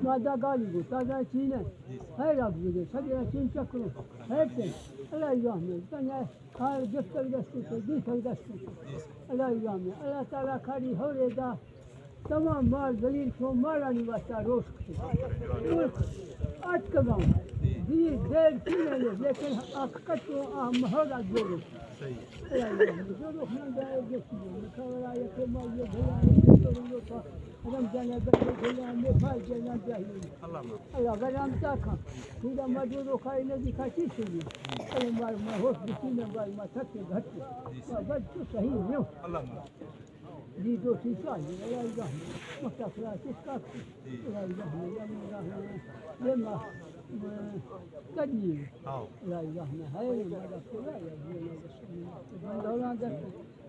ما دا گالی گو، تا دا چین ہے۔ ہے رب دے، سجنا چین چکرو۔ ہے تے، اللہ رحمت، تنیا ہر گفتگ دست کو، دیتگ دست کو۔ اللہ رحمت، اللہ تعالیٰ کاری ہو رے دا۔ تمام مال ذلیل شو، مالانی واسطہ روش کو۔ روش اتکگاں۔ دی دیر چین ہے، لیکن حقیقت کو آ مہر جوڑو۔ صحیح۔ اللہ رحمت، جوڑو خان دا گفت، مکاورا یہ کہ ما یہ بھلا یہ تو رمضان ءَ بلے بلے ہمے بھائی جنان جاہی۔ اللہ برام تا کھاں۔ پورا مجبور و کھائی ندی کھا چی سنی۔ اللہ مار ما ہوش بچی نہ بھائی ما تھک کے گھٹ۔ ما بد تو صحیح نیو۔ اللہ جی دو سی سال، اللہ رحم۔ مکہ خلاص اس کا۔ اللہ رحم، اللہ رحم۔ یہ ما، ما، کدی۔ ہاں۔ اللہ رحم ہے، ما دا خدا یا جی، ما دا سنی۔ بندولاں دا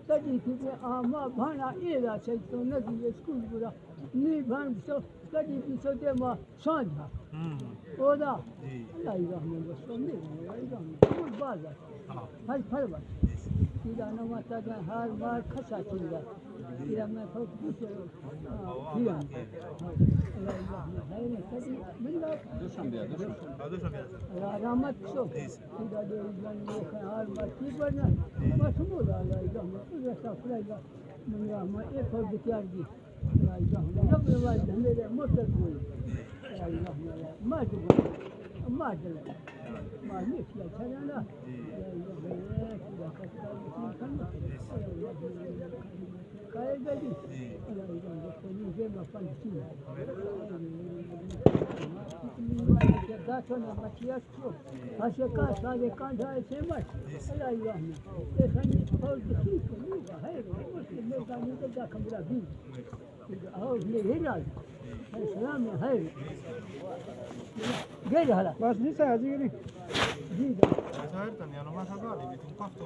تدی کہ آ ما بھانا ایرا چلتو ندی اسکول برا، نی بھان بسو، تدی بسو دے ما سانجھا۔ ہم۔ اودا۔ جی۔ اللہ رحمت بس، اللہ رحمت، اللہ رحمت، کل باز۔ ہاں۔ پھل پھل بس۔ جی۔ تیرا نماز تا جان ہار مار کھسا چنگا۔ تیرا میں فوت بسو، آ، ہاں۔ اللہ رحمت، ہے نے تدی من دا۔ دوشنبے، دوشنبے۔ ہاں، دوشنبے۔ اللہ رحمت بسو۔ جی۔ خدا دے جان لوکاں حال ما چی بنا؟ ما شمولا اللہ رحمت، رسا خدا من رحمت، اے پر بکیار دی۔ اللہ رحمت، رب روای ہمیرے موتر کوئی۔ اللہ رحمت، ما جو، ما دل، ما نیشیا چھڑانا۔ کائے گدی۔ اللہ رحمت، ما پنچی۔ دا تو نہ مچیا۔ ہشکا سالے کانڈھا سے مچ۔ اللہ رحمت۔ اے سنی فوج کی تو نہیں ہے، وہ میدانی تو دا کمرہ بھی۔ اور یہ ہی راز۔ اسلام ہے۔ غیر حالا۔ بس نہیں سر، حاجی نہیں۔ جی۔ ظاہر تھا، یعنی ما سب آدمی تم کس تو